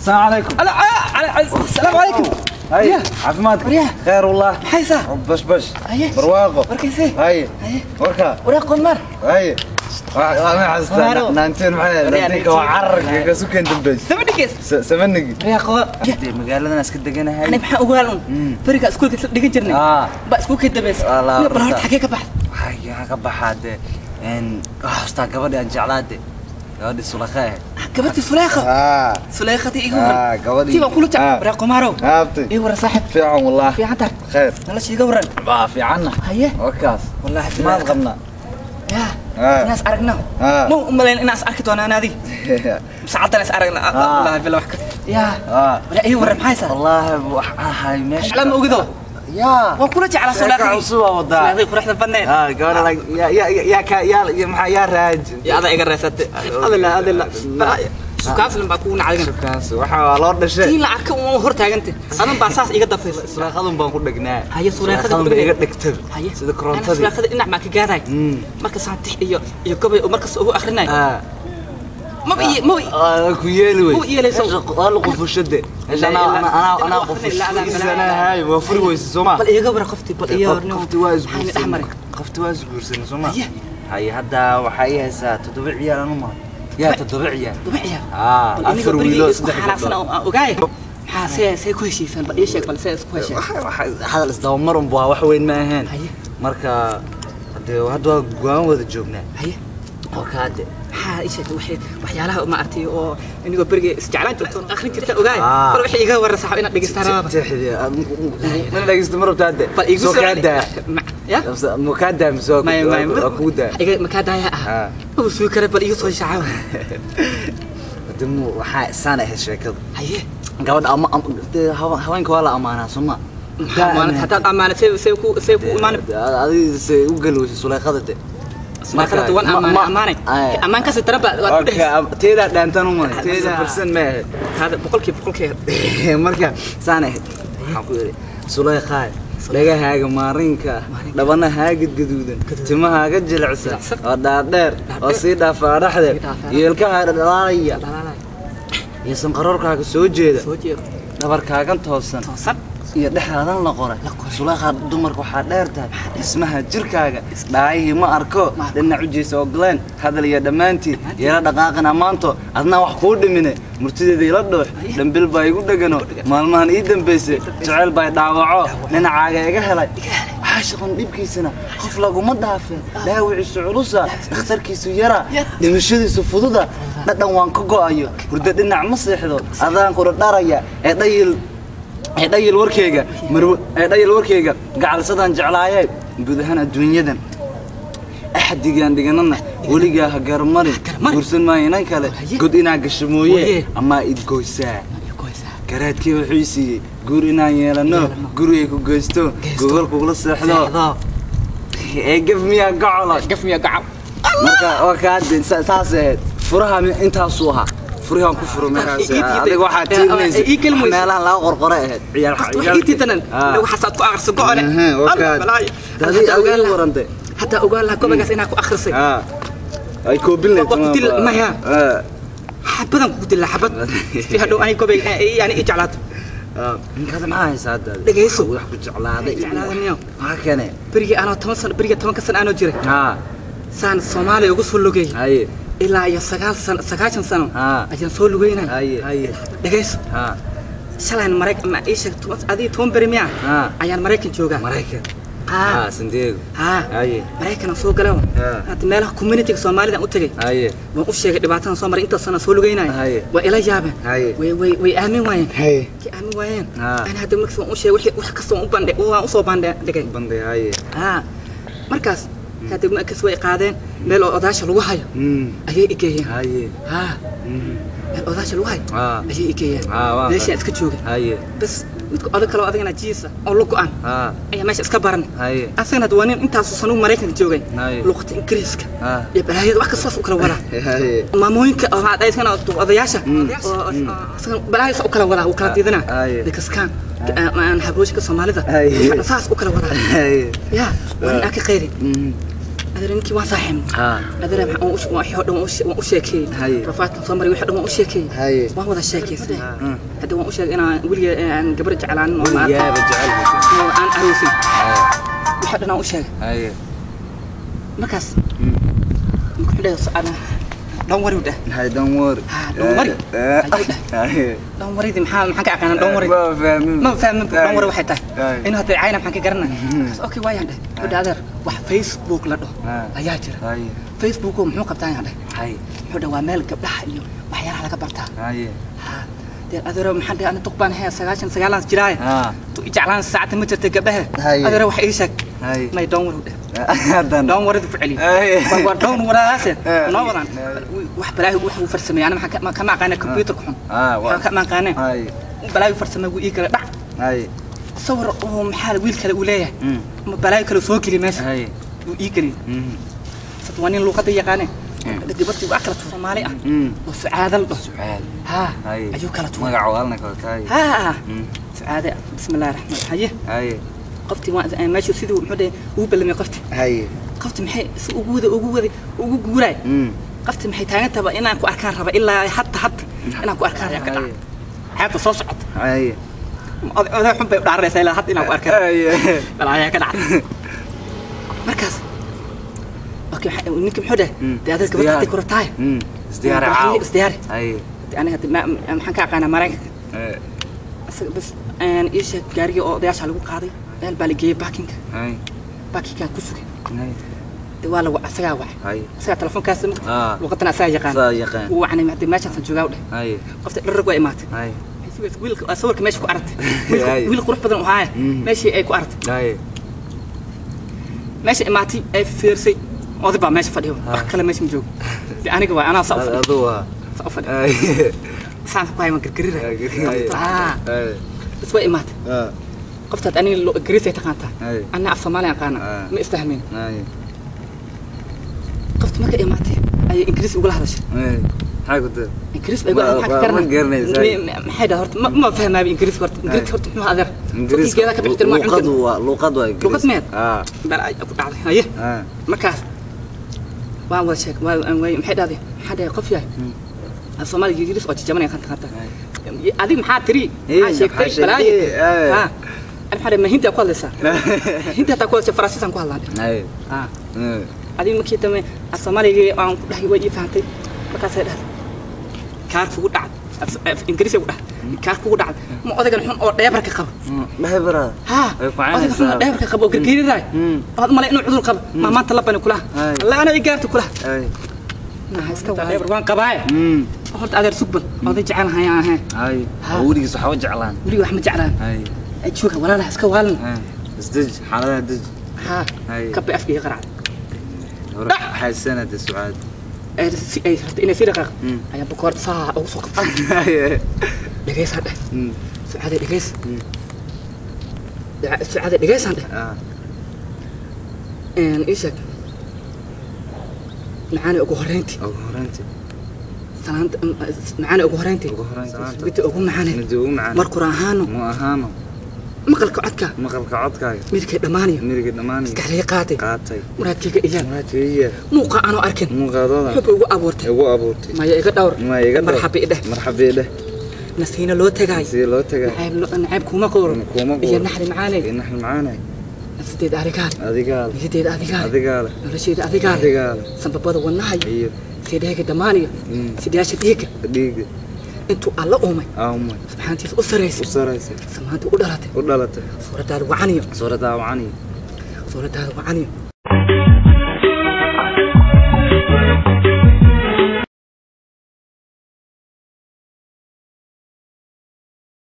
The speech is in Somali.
السلام عليكم. السلام عليكم. هاي عافمادك خير والله. حيسا بش بش برواقو وركيسي. هاي وركا وراقو مر. هاي انا حسيت نانتين معايا نانتين وعرق كسكن دبش سمنكيس سمنك رياقو magaalada iska deganahay ana maxaa ugu halun bariga iskuulka isla dhigan jirnay ba iskuulka dambeys bal horta xagee ka baxday? Waxaa ka baxaade een hostaa gabadha aan jeclaade, gabadhi Sulekha. Gabadhi Sulekha? Sulekha igu waran tii baan kula jecel waraaqo maarow. Haabtay ii waran saaxib. Fiican wallah. Fiican tahay. Khayr. Nolosha iga waran. Waa fiicanna. Haye wakaas wallahi maad qabnaa ya inaas aragna ma u malayn inaas arki doonaan adiga saacaddan is aragna wallahi bila wax ka ya wala ii waran maxay saa wallahi waxaan ahay meesha lama ogido ya waan kula jeclaa Sulekha cusub waa wadaa Sulekha quruxda badneed gabadha ya ya ya ka ya maxaa ya raaj ya ada iga raasatay adila adila sukaaslan baa kugu nacay sukaas waxa waa loo dhashay tiin la arka uma hor taagantay adan baa saas iga dafay Suleekhadan baan ku dhagnaa. Haye Suleekhada ku iga dhigtay sida korontadii. Suleekhada dhinac baan ka gaaday marka saan tix iyo iyo gobay oo markas ugu akhrinay ma ma ku yeeli wey ku yeelayso waa qofushade ana ana ana qofushade hay waa furi weyse Soomaa bal iyaga war qofti bal iyo qofti waa isguursan qofti waa isguursan Soomaa hay hadda waxay haysaa 7 ciyaal anu ma يا 7 ciyaal 7 ciyaal 4 wiilo 3 gabdhood ogaay maxaa see ku heshiisaan bal ii sheeg bal see isku heshiis hadal isdaba mar un baa wax weyn ma ahayn marka hadda waa go'aan wada joognaa oo kaade maxaa ii sheeg waxyaalaha ma artay oo inigoo beriga isjeclaan jirto akhrin jirta ogaay bal wixii iga warra saaxiib inaad dhegeystaan rabaa mana dhegeysto ma rabtaa hadde bal igu soo kaadaa ya ma kaadaa mise waa kugu daa iga ma kaadaaya ah uu soo kare bal igu soo shacab hadda mu waxaa isaan ahayd sheekada haye gabadha ama haweenka waa la amaanaa sooma hadaad amaanad see ku imaan adiga see u galweysay Suleekhada de Suleekhada waan amaanay amaanay amaan kasi taraba waad ku dhehaysa teeda dhaantan uma teeda percent ma ahayd taada 100% marka saan ahayd waxaan ku yiri Suleekha dhagahaaga maarinka dhabanahaaga gaduudan timahaaga jilicsan oo dhaadheer oo sii dhaafaa dhaxda yeelkahaaga dhalaalaya iyo sanqaroorkaaga soo jeeda dhabarkaagan toosan iyo dhexdaadan la qoray Suleekha dumarka waxaa dheer tahay dhismaha jirkaaga dhaayihii ma arko dhinac u jeesa ogleen hadal iyo dhammaantii yeela dhaqaaqan ammaanto adna wax kuu dhimine murtideeda ila dhoox dhambil baa igu dhegano maalmahan ii dambaysay jecel baa dhaawaco dhinacaaga iga helay caashiqan dhibkiisana qof laguma dhaafin dhaawiciisu culusa dhakhtarkiisu yara dhimashadiisu fududa dhadhan waan ka go'ayo hurdo dhinac ma seexdo adaan kula dharaya ee dhayil warkeyga marwo ee dhayil warkeyga gacalsadaan jeclaayay guud ahaan adduunyadan axdigaan dhiganana weligaa ha garmarin guursan maayo inan kale god inaa gasho mooye ama idgoysaa garaadkii wuxuu i siiyey guur inaan yeelano gurigay ku goysto gogol kugula seexdo ee gaf miyaa gacolo gaf miyaa gacal marka waa kaade saas ahayd furaha intaasuu ahaa furihan ku furo meelahaas adiga waxaa tiirinaysay meelaha laga qorqoray ahayd ciyaal wax ii tiitanan waxaasaad ku akhriso go'one adiga warantay hataa ogaan lahaa gobolkaas inaa ku akhrisay ay koobin leyd maya xabadan kugu dilaa xabad si hadhow ani gobeyga yani ii jeclaato ninkaada maxaa haysaa hadda dhegeyso wax ku jeclaaday jeclaadaniyo maxaa keenay berigii anoo 10 sano berigii 10 sano anoo jiray saan Soomaaliya ugu soo lugeeyay ilaa iyo 9 sano 90 sano ayaan soo lugeynay dhegeyso shalaan Mareykan ma ii sheeg adii 10 beri miya ayaan Mareykan joogaa Mareykan San Diego Mareykan aan soo galay hadda meelaha community Soomaalida aan u tagay waan u sheegay dhibaatadan soo maray inta sano soo lugeynay waa ila yaabeen way aamin waayeen kii aamin waayeen ana hadda markaas waan u sheegay wax kasta waan u bandhigay waan u soo bandhigay markaas hadda markaas way qaadeen meel oo odaasha lagu hayo ayay i geeyeen meel odaasha lagu hayo ayay i geeyeen meeshaan iska joogay bas midka odag kale oo adagana jiisa oo la go'an ayaa meesha iska baranay asagana hadda waa nin intaasoo sano Mareykanka joogay luqadda Ingiriiska iyo balaayada wax kasta saas u kala wadaa maamooyinka isagana odayaasha asagana balaayada saas u kala wadaa wuu kala diidanaa dadkaskaan aan habrooshinka Soomaalida saas u kala wadaa ya waa nin aan ka qayrin Adeer ninkii waan saaxiibnay. Adeer maxaan u dhan waan u sheekeeyey. Rafaadkan soo maray wixii dhan waan u sheekeeyey. Waan wada sheekeysanay. Hadda waan u sheegay inaan weligeed aan gabar jeclaanin oo weligaaba jecel oo aan aroosin. Wixii dhan aan u sheegay. Markaas muxuu dhahay don't worry dheh. Hay don't worry. Don't worry. Don't worry maxaan ka aqaanaa don't worry. Ma fahmin. Don't worry waxay tahay. In hadda cayna maxaan ka garanaa. Okay waayaan dheh. Wuxuu adeer wax Facebook la dhaho ayaa jira. Facebook muxuu qabtaa ayaan dheh. Wuxuu dhahay waa meel gabdhaha iyo waxyaalaha laga bartaa. Dee adeer maxaan dhahay ana duq baan hayaa 99 jiraay. Jeclaan saacada ma jirta gabdhaha. Adeer wax ii sheeg. May don't worry dheh. Don't worry ku celi. Waa don't worry noo wadaan. Wax balaahi wax uu farsameeyay ana maxaan kama aqaanaa computer ku xun. Waxaan kama aqaanaa. Balaahi farsameeyay uu ii kala dhac. Sawir oo maxaa wiil kale uu leeyahay. Ma balaahi kale soo geli meesha. Uu ii geli. Sad waa nin luqadda yaqaanay. Gabartii waa kala Soomaali ah. Oo Sucaad la dhaho. Sucaad. Ha. Ayuu kala tuuray. Magaca walna kala tahay. Ha. Sucaad bismillaahir rahmaanir rahiim. Qoftii waa meesha sidii muxuu dhahay uu ballamay qoftii. Qoftii maxay si ugu wada ugu guuray. Qoftii maxay taagan tahay inaan ku arkaan raba ilaa hatta inaan ku arkaan raba ka dhac. Xaabta soo socota. Oday xun bay u dhaaraysaa ilaa hatta inaan ku arkaan. Bal ayaa ka dhacay. Markaas okay ninka muxuu dhahay dee adeer gabadha hadday ku rabtaay. Isdiyaar caaw. Isdiyaar. Aniga maxaan ka aqaanaa Maraykanka. Isaga bas ii sheeg gaariga oo odayaasha lagu qaaday. Meel baa la geeyey baakinka. Baakinkaan ku sugay. Dee waa la asagaa wacay. Asagaa telefoonkaas luqadana asagaa yaqaan. Uu wacnay hadda meeshaasaan joogaa u dheh. Qofta dharrag waa imaatay. Wiilka sawirka meesha ku aragtay. Wiil qurux badan u haaya. Meeshii ay ku aragtay. Meesha imaatay ay fiirsay. Oday baa meesha fadhiyo. Wax kale meesha ma joogo. Dee aniga waa anaa saa u fadhiyo. Saa u fadhiyo. Saan ku hayo waan gargariray. Bas waa imaatay. Qoftaad aniga Ingiriis ay taqaantaa. Anna af Soomaali aqaana. Ma isfahmin. Qofta markay imaatay ayay Ingiriis ugula hadashay. Maxay ku tiri? Ingiriis bay ugula hadashay. Ma garanaysaa. Maxay dhahay horta ma fahmaaba Ingiriis horta. Ingiriis horta muxuu adeer. Ingiriis ka bixi ma cunto. Luqad waa Ingiriis. Luqad meed. Bal ay ku dhacday. Haye. Markaas waan wada sheeg waan maxay dhahday? Maxaa dhahay qof yahay? Af Soomaali Ingiriis oo jajabanay qanta. Adiga maxaa tiri? Maxaa sheegtay balaayo? Ha. Maxaa ma hinta ku hadlaysaa? Hinta ta ku hadlaysaa Faransiis aan ku hadlaan. Adiga markii dambe af Soomaaliga aan ku dhahay way ii fahantay. Markaas ay dhahday kaar kugu dhacday. Ingiriis ku dhacday. Kaar kugu dhacday. Ma odaygan xun oo dheebarka qaba. Dheebara. Ha. Odaygan xun oo dheebarka qaba oo gargariray. Waxaad malay inuu cudur qabo. Ma maanta la bani kula. La ana i gaarto kula. Nah iska waa dheebar waan qabaa. Horta adeer sugbal. Oday jecel hayaan ahayn. Weligiis waxa u jeclaan. Weligiis wax ma jeclaan. Jooga walaalaha iska waalan. Isdej xaaladaha dej. Ha. Kabay afkayga qaracday. Xaysanada Sucaad. Si ay horta inay sii dhaqaaq. Ayaa bukoorta saa ugu soo qabtay. Dhegeysaa dheh. Sucaade dhegeys. Sucaade dhegeysaan dheh. Ii sheeg. Macaani ugu horreyntii. Ugu horreyntii. Salaanta macaani ugu horreyntii. Ugu horreyntii. Midda ugu macaanay. Midda ugu macaanay. Mar quraahaano. Ma ahaano. Maqalka codka. Maqalka codkaaga. Midkay dhammaanayo. Midkay dhammaanayo. Maskaxdayga qaatay. Qaatay. Muraadkayga iyaal. Muraadkayga iyaal. Muuqa aanoo arkin. Muuqaadooda. Xubbi ugu abuurtay. Ugu abuurtay. Maya iga dhawr. Maya iga dhawr. Marxabi idheh. Marxabi idheh. Nasiina loo tagay. Nasiina loo tagay. Nacaab kuma qooro. Kuma qooro. Iyo naxri macaanay. Iyo naxri macaanay. Nafsadeeda adigaale. Adigaale. Niyadeeda adigaale. Adigaale. Nolosheeda adigaale. Adigaale. Sanbabada wadnahayo. Iyo. Seedheega dhammaanayo. Sidayaasha dhiigga. Dhiigga. Intuu alla uumay. Uumay. Subxaantiisa u saraysay. U saraysay. Samaanta u dhalatay. U dhalatay. Suuradaada wacaniyo. Suuradaada wacaniyo. Suuradaada wacaniyo.